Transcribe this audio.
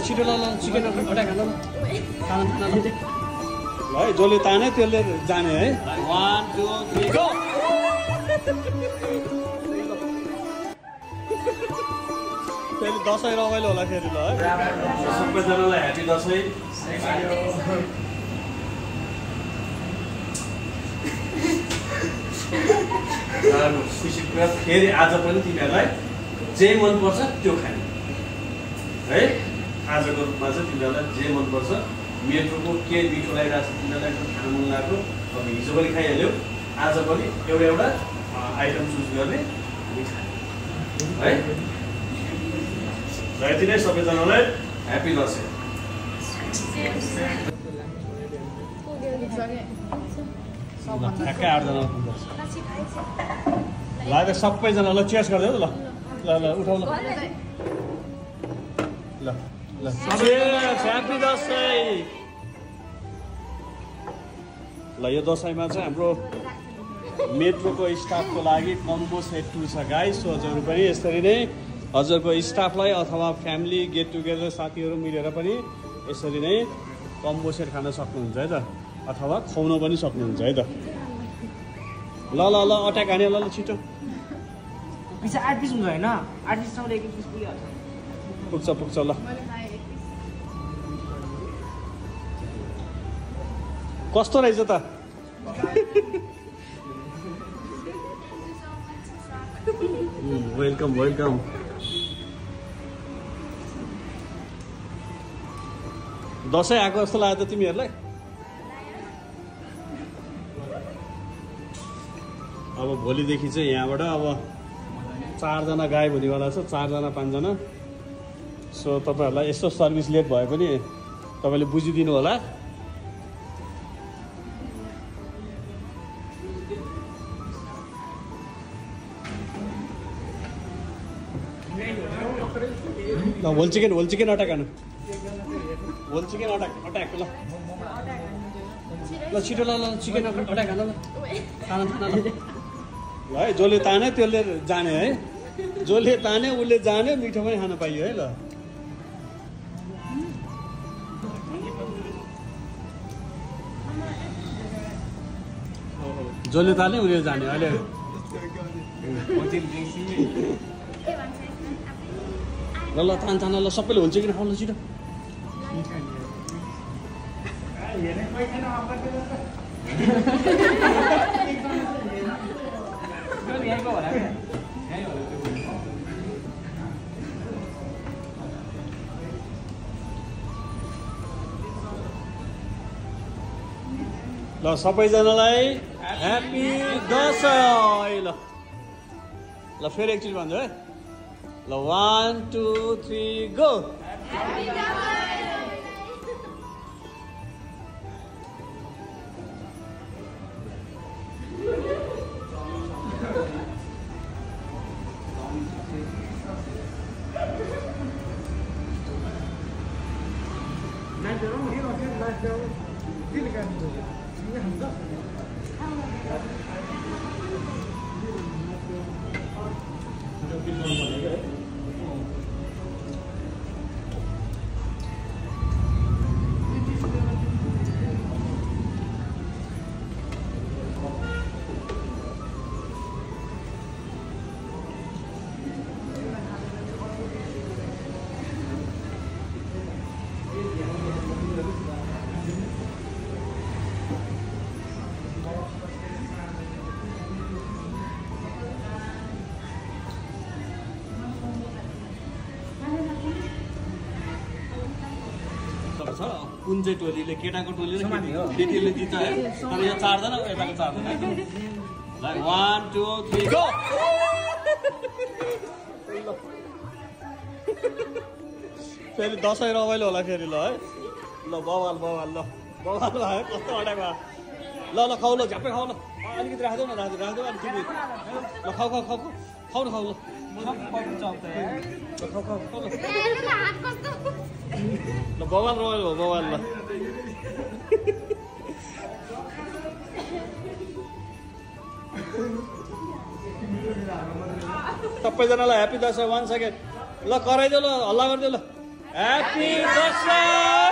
छिटो ल चिकन खटाइ खानु ल है जसले ताने त्यसले जाने है 1 2 3 गो फेरि दसैँ रमाइलो होला फेरि ल है सबैजनालाई ह्यापी दसैँ खुसी कुरा फेरि आज पनि तिमीहरूलाई जे मनपर्छ त्यो खाने है आजको रूपमा चाहिँ तिमीहरूलाई जे मनपर्छ मेट्रोको के मिठो लागिरहेको छ तिमीहरूलाई एकदम खानु मन लाग्यो अब हिजो पनि खाइहाल्यो आज पनि एउटा आइटम चुज गर्ने हामी खाने है र यति नै सबैजनालाई ह्यापी दसैँ ठ्याक्कै 8 जना ल सबैजनालाई चेस गरिदेऊ ल ल ल उठाउ ल ल ल ह्यापी दसैँ ल यो दसैँमा चाहिँ हाम्रो मेट्रोको स्टाफको लागि कम्बो सेट 2 छ गाइस सो हजुरहरू पनि यसरी नै हजुरको स्टाफलाई अथवा फ्यामिली गेट टुगेदर साथीहरू मिलेर पनि यसरी नै कम्बो सेट खान सक्नुहुन्छ है त अथवा खुवाउन पनि सक्नुहुन्छ है त ल ल ल अट्याक हाने ल छिटो पिसा 8 पिस हुन्छ हैन 8 पिस सँगै एक पिस पुग्छ पुग्छ ल कस्तो रहेछ त वेलकम वेलकम दसैँ आएको जस्तो लाग्यो त तिमीहरूलाई अब भोलिदेखि चाहिँ यहाँबाट अब 4 जना गायब हुनेवाला छ 4 जना 5 जना सो तपाईहरुलाई यसो सर्भिस लेट भए पनि तपाईले बुझिदिनु होला ल होल चिकन अट्याक हानु होल चिकन अट्याक ल ल छिटो ल चिकन अट्याक हानु ल खाना ल है जसले ताने त्यसले जाने है जसले ताने उसले जाने मिठो पनि खान पाइयो है ल जसले ताने उसले जाने अहिले ल ल तान ल सबैले हुन्छ कि खाउँ ल छिटो ल सबैजनालाई ह्यापी दसैँ ल ल फेरि एकचोटि भन्छु है ल 1 2 3 गो कुन चाहिँ टोलीले केटाको टोलीले केटीले जित्छ है तर यो 4 जना यताको 4 जना ल 1 2 3 गो फेरि दसैँ रमाइलो होला फेरि ल है ल बवाल ल है कस्तो अड्याक भयो ल खाऊ ल झ्याप्पै खाऊ ल अलिकति राख्देऊ न राख्देऊ अनि तिमी ल खाऊ ल ल बवाल रमाइलो हो बवाल ल सबैजनालाई ह्याप्पी दसैँ 1 सेकेन्ड ल कराइदेऊ ल हल्ला गरिदेऊ ल ह्याप्पी दसैँ